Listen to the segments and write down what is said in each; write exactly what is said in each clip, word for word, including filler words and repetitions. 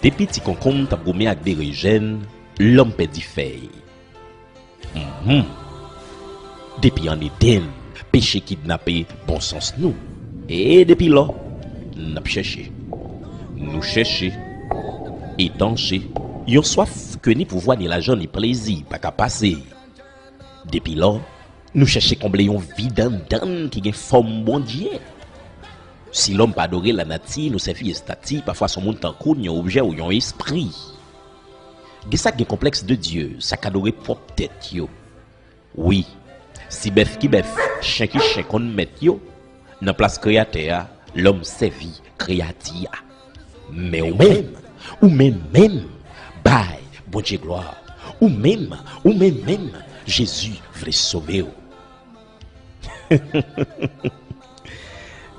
Depi ti konkonm t ap goumen ak berejèn, lòm pèdi fèy. Hum. Depi ann Edenn, peche kidnape bon sans nou. E depi lò, n ap chèche. Nou chèche, etanje, yon swaf ke ni pouvwa, ni lajan, ni plezi pa ka pase. Depi lò, nou chèche konble yon vid anndan n ki gen fòm Bondye. Si lòm pa adore lanati, nou sèvi estati, pafwa s on moun tankou n, yon objè ou yon espri. Gen sa k gen konplèks de Dye, sa k adore pwòp tèt yo. Wi, si bèf ki bèf, chen ki chen konn mèt yo, nan plas Kreyatè a, lòm sèvi kreyati a. Men ou menm, ou menm menm, bay Bondye glwa. Ou menm, ou menm menm, Jezi vle sove w.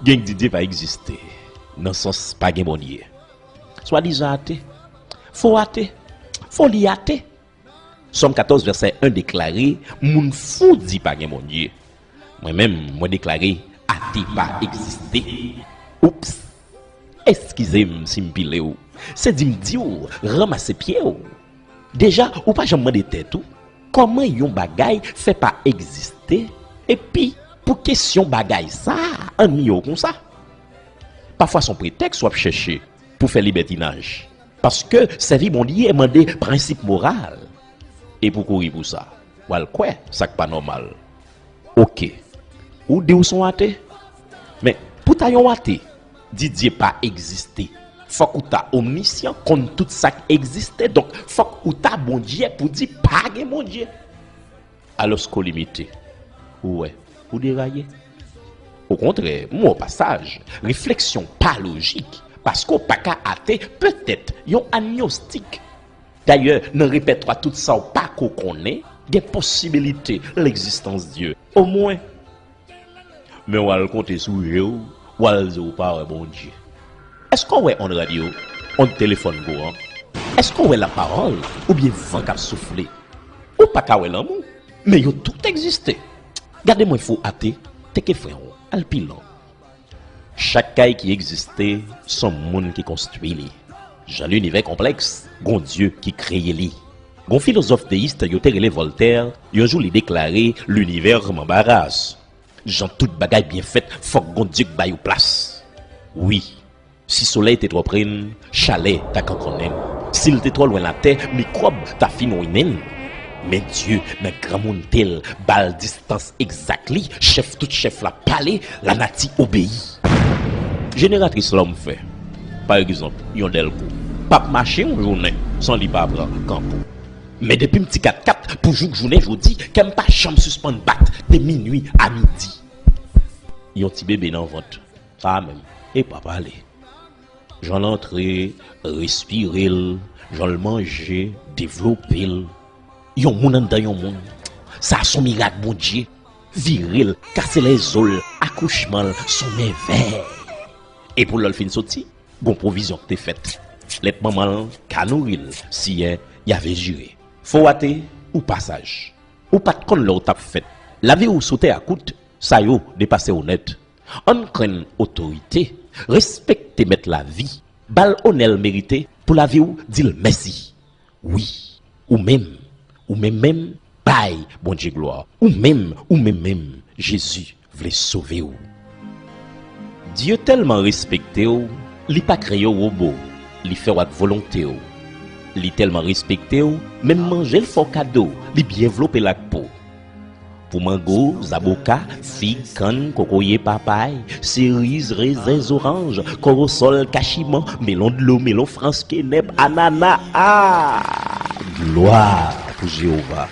Gen k di Dye pa egziste, nan sans pa gen Bondye. Swadizan ate, fo ate, foli ate. Sòm katòz vèsè en deklare, moun fou di pa gen Bondye. Mwen menm, mwen deklare, ate pa egziste. Oups! Eskize m si m pile w. Se di m di w, ranmase pye w. Deja, ou pa janm mande tèt ou, kòman yon bagay fè pa egziste, epi pou kesyon bagay sa a annwiye w konsa? Pafwa s on pretèks w ap chèche pou fè libètinaj. Paske sèvi Bondye mande prensip moral. Epi w kouri pou sa. W al kwè sa k pa nòmal. Oke. Ou di w s on ate. Men, pou ta yon ate, di Dye pa egziste, fòk ou ta omnisyan, konn tout sa k egziste. Donk, fòk ou ta Bondye pou di pa gen Bondye. Alòske w limite. Ou wè, ou deraye. Okontrè, m wè w pa saj. Refleksyon pa lojik, paske w pa ka ate petèt yon agnostik. Dayè, nan repètwa tout sa w pa ko konnen, gen posibilite legzistans Dye. Omwen. Men w al konte sou je w, w al di w pa wè Bondye. Èske w wè on radyo, on telefòn gwo an? Èske w wè lapawòl oubyen van k ap soufle? Ou pa ka wè lanmou, men yo tout egziste. Gade mwen fou ate, teke fren w, al pi lwen. Chak kay ki egziste, s on moun ki konstwi li. Jan linivè konplèks, gon Dye ki kreye li. Gon filozòf teyis yo te rele Voltaire, yon jou li deklare, linivè manbaras. Jan tout bagay byen fèt, fòk gon Dye k ba yo plas. Wi, si solèy te twò pre n, chalè ta kankonnen n. Si l te twò lwen latè, mikwòb ta fin winen n. Men Dye, nan granmounte l, ba l distans egzak li, chèf tout chèf la pale, lanati obeyi. Jeneratris lòm fè, pa egzanp, yon dèlko, p ap mache yon jounen san li pa pran kanpo. Men depi m ti katkat pou jouk jounen jodi, kè m pa janm sispann bat de minui a midi. Yon ti bebe nan vant, sa menm, e pa pale. Jan l antre, respire l, jan l manje, devlope l. Yon moun anndan yon moun. Sa s on mirak Bondye. Vire l, kase lèzo l, akouchman l, s on mèvèy. E pou lè l fin soti, gon pwovizyon k te fèt. Lèt manman l ka nouri l, siyen y ave jire. Fò w ate, ou pa saj. Ou pa t konn lè w t ap fèt. Lavi w sou tè a kout, sa yo depase w nèt. Ann krenn otorite, respekte mèt lavi, ba l onè l merite pou lavi w di l mèsi. Wi, ou menm, ou menm menm, bay Bondye glwa. Ou menm, ou menm menm, Jezi vle sove w. Dye tèlman respekte w, li pa kreye w wobo, li fè w ak volonte w. Li tèlman respekte w, menm manje l fè w kado, li byen vlope l ak po. Pou mango, zaboka, fig, kann, kokoye, papay, seriz, rezen, zoranj, korosòl, kachiman, melon dlo, melon frans, kenèp, anana, a! Glwa pou Jewova!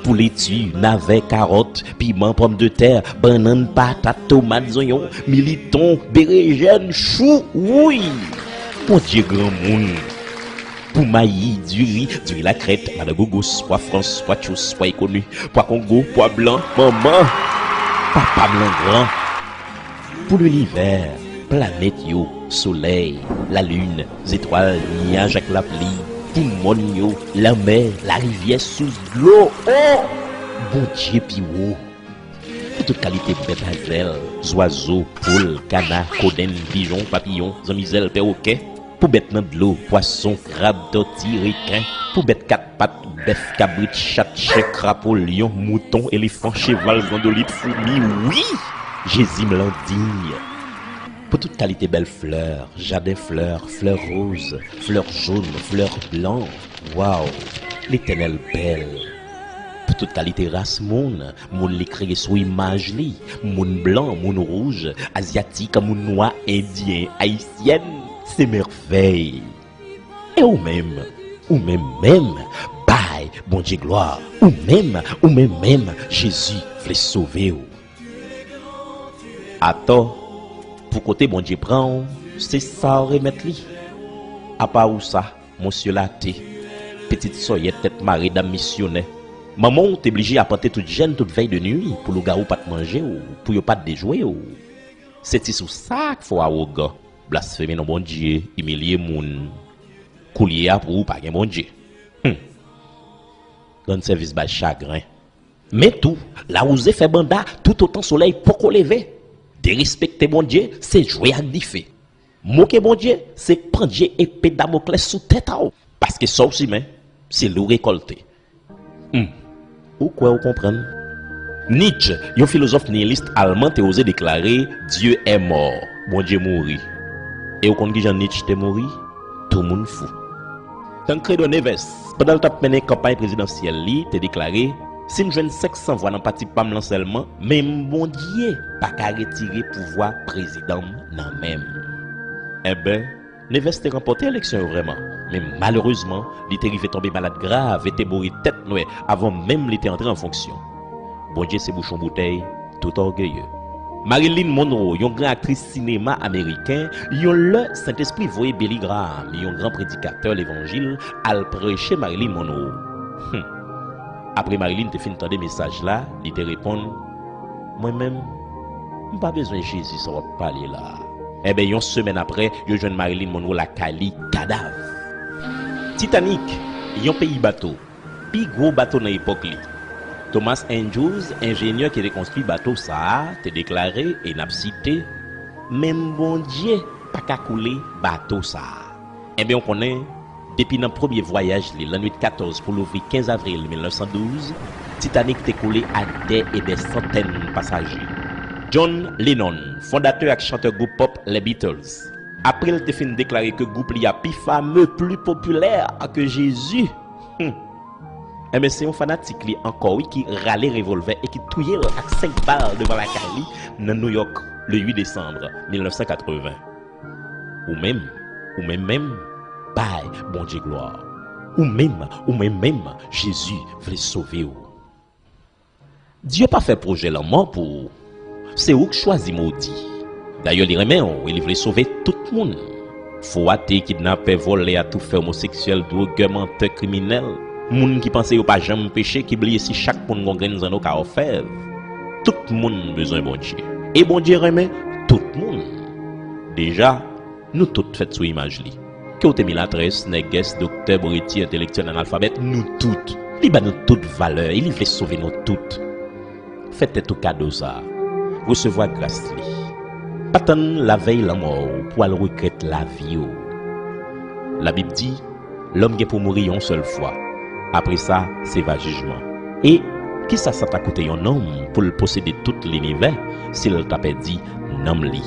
Pou leti, navè, kawòt, piman, pòmdetè, bannann, patat, tomat, zonyon, militon, berejèn, chou, wouy! Bondye granmoun! Pou mayi, diri, diri lakrèt, madangougous, pwa frans, pwa tchous, pwa ekoni, pwa kongo, pwa blan, manman, papa m lan gran. Pou linivè, planèt yo, solèy, lalin, zetwal, nyaj ak lapli, pou mòn yo, lanmè, larivyè, sous dlo, o! Bondye pi wo. Pou tout kalite bèt a zèl, zwazo, poul, kana, kodenn, pijon, papiyon, zanmizèl, pèwokè. Pou bèt nan dlo, pwason, krab, tòti, reken. Pou bèt kat pat, bèf, kabrit, chat, chen, krapo, lyon, mouton, elefan, cheval, zandolit, foumi, wi! Jezi m landiy. Pou tout kalite bèl flè, jaden flè, flè roz, flè jòn, flè blan, waw, Letènèl bèl. Pou tout kalite ras moun, moun li kreye sou imaj li, moun blan, moun wouj, azyatik, moun nwa, endyen, ayisyèn, se mèvèy. E ou menm, ou menm menm, bay Bondye glwa. Ou menm, ou menm menm, Jezi vle sove w. Atò, pou kote Bondye pran w, se sa w remèt li. Apa ou sa, Monsye Late, pitit sòyèt tèt mare dam misyonè. Manman w te blije apante tout jèn tout vèy de nwi pou lougawou pa t manje w, pou yo pa t dejwe w. Se ti sou sa k fè w awogan, blasfeme non Bondye, imilye moun. Koulye a pou ou pa gen Bondye. Hum. Rann sèvis bay chagren. Men tou, lawouze fè banda toutotan solèy poko leve. Derespekte Bondye, se jwe ak dife. Moke Bondye, se pandye epe Damoklès sou tèt a w. Paske sa w simen, se li w rekòlte. Hmm. Ou kwè w konprann? Nietzsche, yon filozòf niyilis alman, te oze deklare, Dieu est mort. Bondye mouri. E w konn kijan Nietzsche te mouri? Tou moun fou. Tancredo Neves, pandan l t ap mennen kanpay prezidansyèl li, te deklare, si m jwenn senk san vwa nan pati pa m lan sèlman, menm Bondye pa ka retire pouvwa prezidan m nan men m. Enben, Neves te ranpòte eleksyon yo vrèman, men malerezman, li te rive tonbe malad grav e te mouri tèt nwè avan menm li te antre an fonksyon. Bondye se bouchon boutèy tout ògeye. Marilyn Monroe, yon gran aktris sinema ameriken, yon lè Sentespri voye Billy Graham, yon gran predikatè levanjil, al preche Marilyn Monroe. Hum. Apre Marilyn te fin tande mesaj la, li te reponn, mwen menm, m pa bezwen Jezi sa w ap pale la a. Enben, yon semèn apre, yo jwenn Marilyn Monroe lakay li, kadav. Titanic, yon peyi bato, pi gwo bato nan epòk li. Thomas Andrews, enjenyè ki te konstwi bato sa a, te deklare, e n ap site, menm Bondye pa ka koule bato sa a. Enben, w konnen, depi nan premye vwayaj li, lannwit katòz pou louvri kenz avril mil nèf san douz, Titanic te koule ak dè e dè santèn pasaje. John Lennon, fondatè ak chantè gwoup pòp Les Beatles, apre l te fin deklare ke gwoup li a pi fame, pli popilè ke Jezi, hmm, enben, se yon fanatik li ankò, wi, ki rale revòlvè e ki touye l ak senk bal devan lakay li nan New York, le uit desanm mil nèf san katreven. Ou menm, ou menm menm, bay Bondye glwa. Ou menm, ou menm menm, Jezi vle sove w. Dye pa fè pwojè lanmò pou ou. Se ou k chwazi modi. Dayè, li renmen w e li vle sove tout moun. Fo ate, kidnapè, vòlè, atoufè, omoseksyèl, dwogè, mantè, kriminèl, moun ki panse yo pa janm peche, ki bliye si chak moun gon grenn zanno ka òfèv. Tout moun bezwen Bondye. E Bondye renmen tout moun. Deja, nou tout fèt sou imaj li. Ke w te milatrès, nègès, doktè, briti, entelektyèl, analfabèt, nou tout. Li ba nou tout valè e li vle sove nou tout. Fè tèt ou kado sa a. Resevwa gras li. Pa tann lavèy lanmò w pou w al regrèt lavi w. Labib di, lòm gen pou mouri yon sèl fwa. Apre sa, se va jijman. E kisa sa ta koute yon nonm pou l posede tout linivè si l ta pèdi nanm li?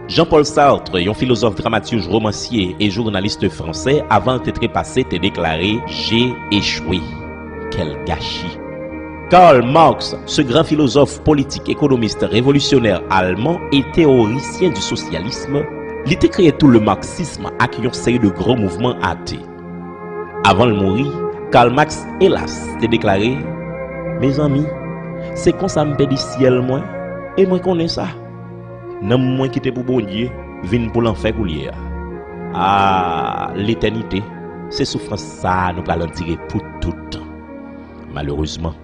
Jean-Paul Sartre, yon filozòf, dramatij, womansye e jounalis fransè, avan l te trepase, te deklare, j'ai échoué. Quel gâchis! Karl Marx, ce grand philosophe politique, économiste, révolutionnaire allemand et théoricien du socialisme, li te kreye tou le marxisme ak yon seri de gran mouvman ate. Avan l mouri, Karl Marx, elas, te deklare, mezanmi, se konsa m pèdi syèl mwen, e mwen konnen sa. Nanm mwen ki te pou Bondye vin pou lanfè koulye a. A, letènite, se soufrans sa a nou pral andire pou tout tan. Malerezman,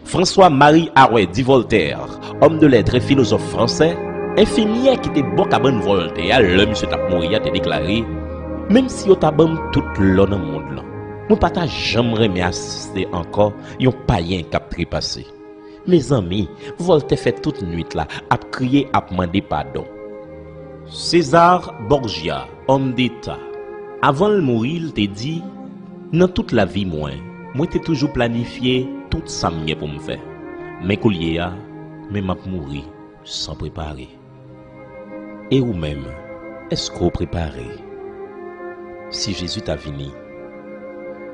François-Marie Arouet dit Voltaire, homme de lettres et philosophe français, enfimyè ki te bò kabann Voltaire a lè misye t ap mouri a te deklare, menm si yo ta ban m tout lò nan mond lan, mwen pa ta janm renmen asiste ankò yon payen k ap trepase. Mezanmi, Voltaire fè tout nwit la ap kriye, ap mande padon. César Borgia, homme d'État, avan l mouri, l te di, nan tout lavi mwen, mwen te toujou planifye tout sa m gen pou m fè. Men koulye a, men m ap mouri san prepare. E ou menm, èske w prepare? Si Jezi ta vini,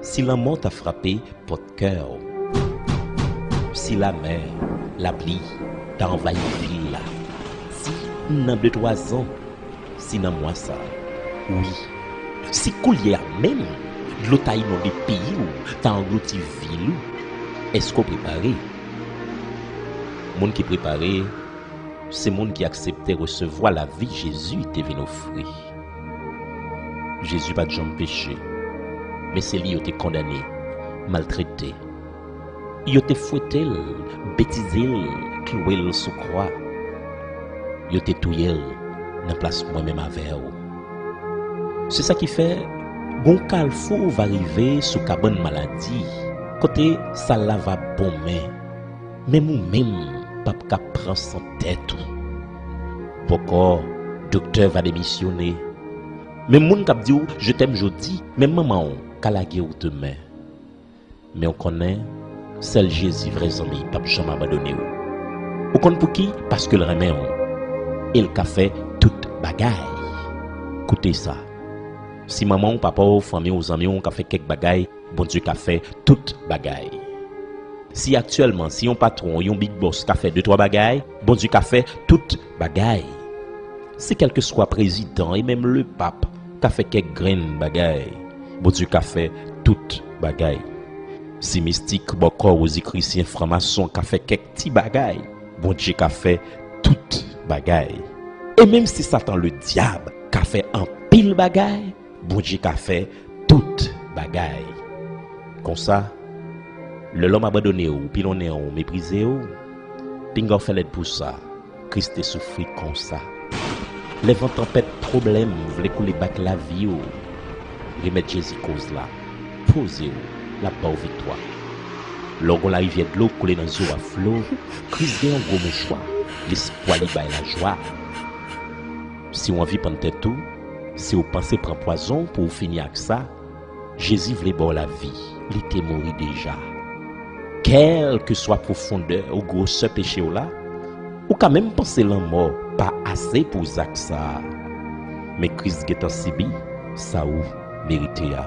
si lanmò ta frape pòt kè w, si lamè, lapli ta anvayi vil la, si nan de twa zan, si nan mwa sa, wi, si koulye a menm, dlo ta inonde peyi w, ta anglouti vil ou, èske w prepare? Moun ki prepare, se moun ki aksepte resevwa lavi Jezi te vin ofri. Jezi pa t janm peche, men se li yo te kondane, maltrete. Yo te fwete l, betize l, klouwe l sou kwa. Yo te touye l nan plas mwen menm avè w. Se sa ki fè, gon kalfou va rive sou kabann maladi, kote sal la va bonmen. Menm ou menm p ap ka pran san tèt ou. Bòkò, doktè va demisyone. Menm moun k ap di w je t'aime jodi, menm manman w ka lage w demen. Men w konnen, sèl Jezi vrè zanmi p ap janm abandone w. Ou konn pouki? Paske l renmen w. E l ka fè tout bagay. Koute sa. Si manman w, papa w, fanmi w, zanmi w ka fè kèk bagay, Bondye ka fè tout bagay. Si aktyèlman, si yon patwon, yon big boss ka fè de twa bagay, Bondye ka fè tout bagay. Si kèlkeswa prezidan e menm lepap ka fè kèk grenn bagay, Bondye ka fè tout bagay. Si mistik, bòkò, wozikrisyen, franmason ka fè kèk ti bagay, Bondye ka fè tout bagay. E menm si Satan ledyab ka fè anpil bagay, Bondye ka fè tout bagay. Konsa, lè lòm abandone w, pilonnen w, meprize w, pinga w fè lèd pou sa. Kris te soufri konsa. Lè van tanpèt pwoblèm vle koule bak lavi w, remèt Jezi koz la. Poze w, l ap ba w viktwa. Lè w gon larivyè dlo k koule nan zye w a flo, Kris gen yon gwo mouchwa, lespwa li bay lajwa. Si w anvi pann tèt ou, si w panse pran pwazon pou w fini ak sa, Jezi vle ba w lavi, li te mouri deja. Kèlkeswa pwofondè ou gwosè peche w la, ou ka menm panse lanmò pa ase pou zak sa a. Men Kris gentan sibi sa ou merite a.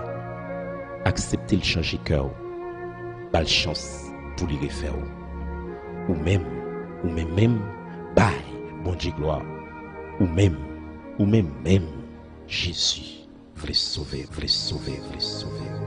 Aksepte l chanje kè w. Ba l chans pou li refè w. Ou menm, ou menm menm, bay Bondye glwa. Ou menm, ou menm menm, Jezi vle sove, vle sove, vle sove.